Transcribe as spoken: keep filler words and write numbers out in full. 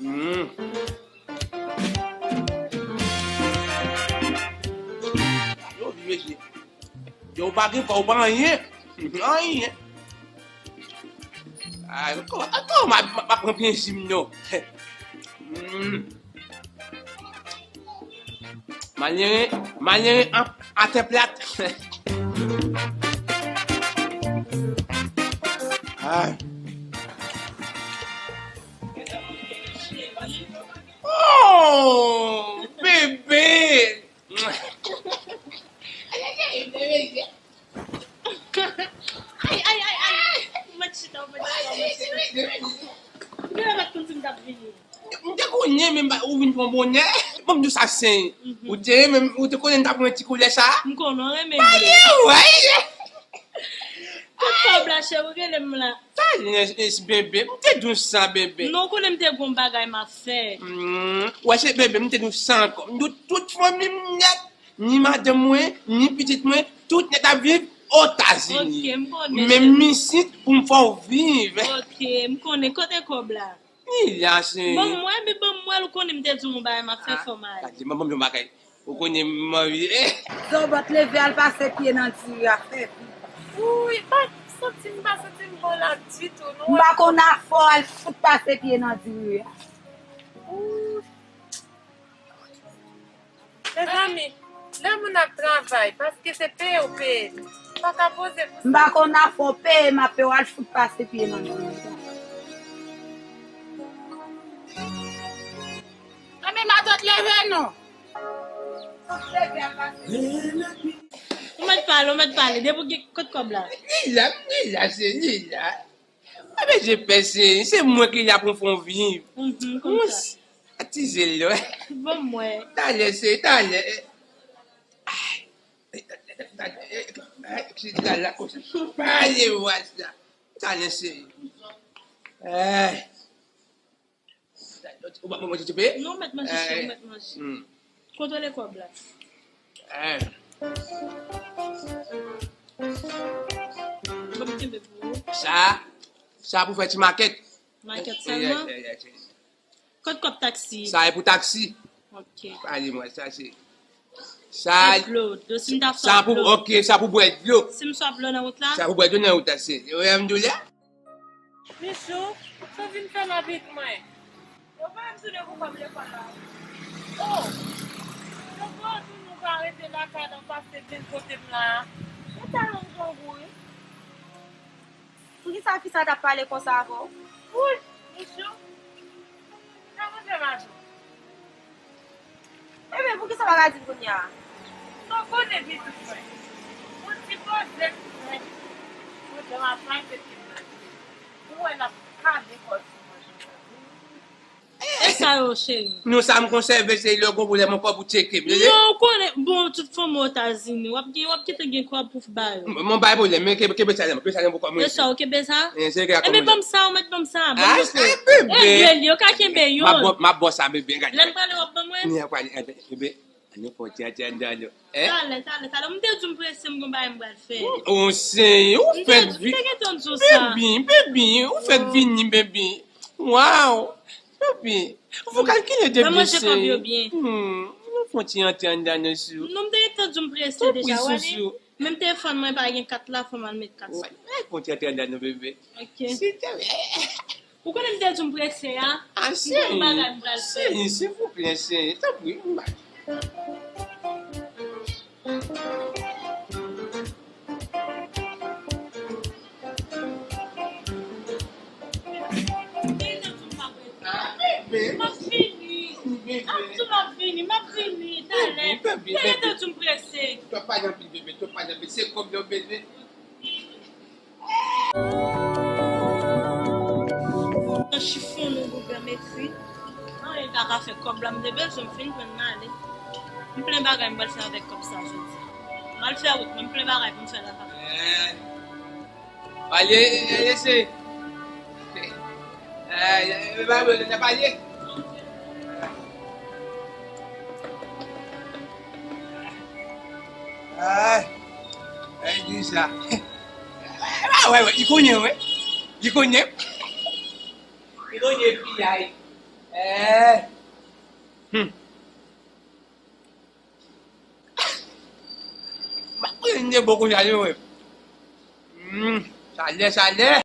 Mm. Yo, mesye. Yo, pa gen pa, ou pa anyen. Anyen. Ay, ankò, ankò, m ap, m ap, m ap pran plenzi m, non. Mm. Malere, malere an, atè plat. Ay. Oh, bebe! Ay, ay, ay, ay! Ou mèt chita, ou mèt chita, ou mèt chita. Ou genlè pa t konn si m t ap vini. M te konnen, men m pa, ou vin pran bonè. Bon, m di w sa, sen. Mhm. Ou te, men ou te konnen m t ap pran ti koulè sa. M konnen w renmen m. Pale, wi. Kot kòb la, cheri, ou rele m la. Talè, bebe, m te di w sa, bebe. Non, ou konnen m te gon bagay m ap fè. Hmm, wè, se bebe, m te di w sa ankò. M di w tout fanmi m nèt, ni madanm mwen, ni pitit mwen, tout nèt ap viv Otazini. Ok, m konnen. Men m isit pou m fè w viv. Ok, m konnen. Kote kòb la? Ni la, cheri. Ban m wè, men ban m wè l, ou konnen m te di w yon bagay, m ap fè fò m ale. Gade, ban m yon bagay. Ou konnen m anvi, eh. Zòbòt leve al pase pye nan diri a, fè vi. Ui, pa santi m, pa santi m bon la ditou, non. M pa konn afè w al fout pase pye nan diri a. Ui. Mezanmi, lè moun ap travay, paske se peye w peye li. Pa ka poze pou sa. M pa konn afè w peye, m ap peye w al fout pase pye nan diri a. Anben, matant, leve non. Ou mèt pale, ou mèt pale. Depi w gen kot kòb la? Li la, li la, se li la. Mwen bezwen pèse, se mwen ki la pou fè w viv. Mhm, konsa. Atize l, wi. Bon, mwen. Talè, se talè. Ay. Ay, ay, ay, ay, ay, la, la, konsa. Pale, vwa sa. Talè, se. Ay. Ou pa manje, ti pe? Non, mèt manje, cheri, mèt manje. Hmm. Kontwole kòb la. Eh. Ban m kenbe pou ou. Sa, sa pou fè ti makèt. Makèt sèlman? Yeah, yeah, yeah. Kot kòb taksi? Sa e pou taksi. Ok. Pa di mwen, sa se. Sa, e dlo, dlo, si m ta sa pou, ok, sa pou bwè dlo. Si m swa dlo nan wout la? Sa pou bwè dlo nan wout la, se. Ou wè m di w la? Michou, sa w vin fè nan pit mwen? Yo pa m tounen pou kòb lekòl la. Oh! Yo pa tounen, ou pa rete lakay la, ou pase vin kote m la. Yo ta lontan gou wi. Poukisa fi sa t ap pale konsa avè w? Wouyy, Michou. Sa manje maten. Ebyen, poukisa w pa ka di l kounye a? Sa w konnen pitit mwen. Yon ti poze mwen. Mwen te va pase pitit mwen. Ou wè l ap kale kò l sou mwen konsa. E sa yo, cheri? Non, sa m konsève, se lè w gon pwoblèm ankò pou tcheke m. Non, ou konnen, bon, tout fanm Otazini, w ap gen, w ap gentan gen kòb pou ba yo. M, m bay pwoblèm, men kenbe, kenbe sa nan men, kenbe sa nan men pou kòb mwen. E sa, ou kenbe sa? Ebyen, ban m sa, ou mèt ban m sa, ban m yo. Ay, bebe. E, yo ka kenbe youn. M ap ba w sa, bebe, gade. Lè m prale, w ap ban mwen? Ni a prale, bebe. Ann fè yon ti atè anndan nou. Eh? Talè, talè, talè. M te di w m prese, m gon bagay m pral fè. Oh, seyè, ou fèk vini. M te gentan di w sa. Baby, baby, ou fèk vini, baby. Wow. Baby, ou fò kalkile de byen, seyè. Ban manje kòb yo byen. Hmm, nou fè yon ti atè anndan nou, sou. Non, m te gentan di w m prese deja, w ale. Men m telefòn mwen pa gen kat la, fò m al met kat. Ay, fè yon ti atè anndan nou, bebe. Ok. Silteplè. Ou konnen m te di w m prese a? Ah, seyè, seyè, silvouplè, seyè, tanpri, m ba. Ah, bebe. M ap vini. Bebe. M ap di w m ap vini, m ap vini, talè. Bebe, bebe. Te gentan di w m prese. Twòp pale anpil, bebe, twòp pale anpil. Se kòb yo bezwen. Nan chifon nou pou granmetri. Anyen pa ka fè kòb la, m te bezwen m fin pran m ale. M plen bagay m pral fè avèk kòb sa jodi. M al fè wout mwen, m plen bagay pou m fè lakay. Eh. Pale, eh, eh, se. Eh, eh, eh, pale. Ay, ay, di sa. Wè, wè, wè, li konnen, wè. Li konnen. Li konnen, fi a ye. Eh. Hmm. M ap pran de bon konsa, wi. Hmm, chalè, chalè.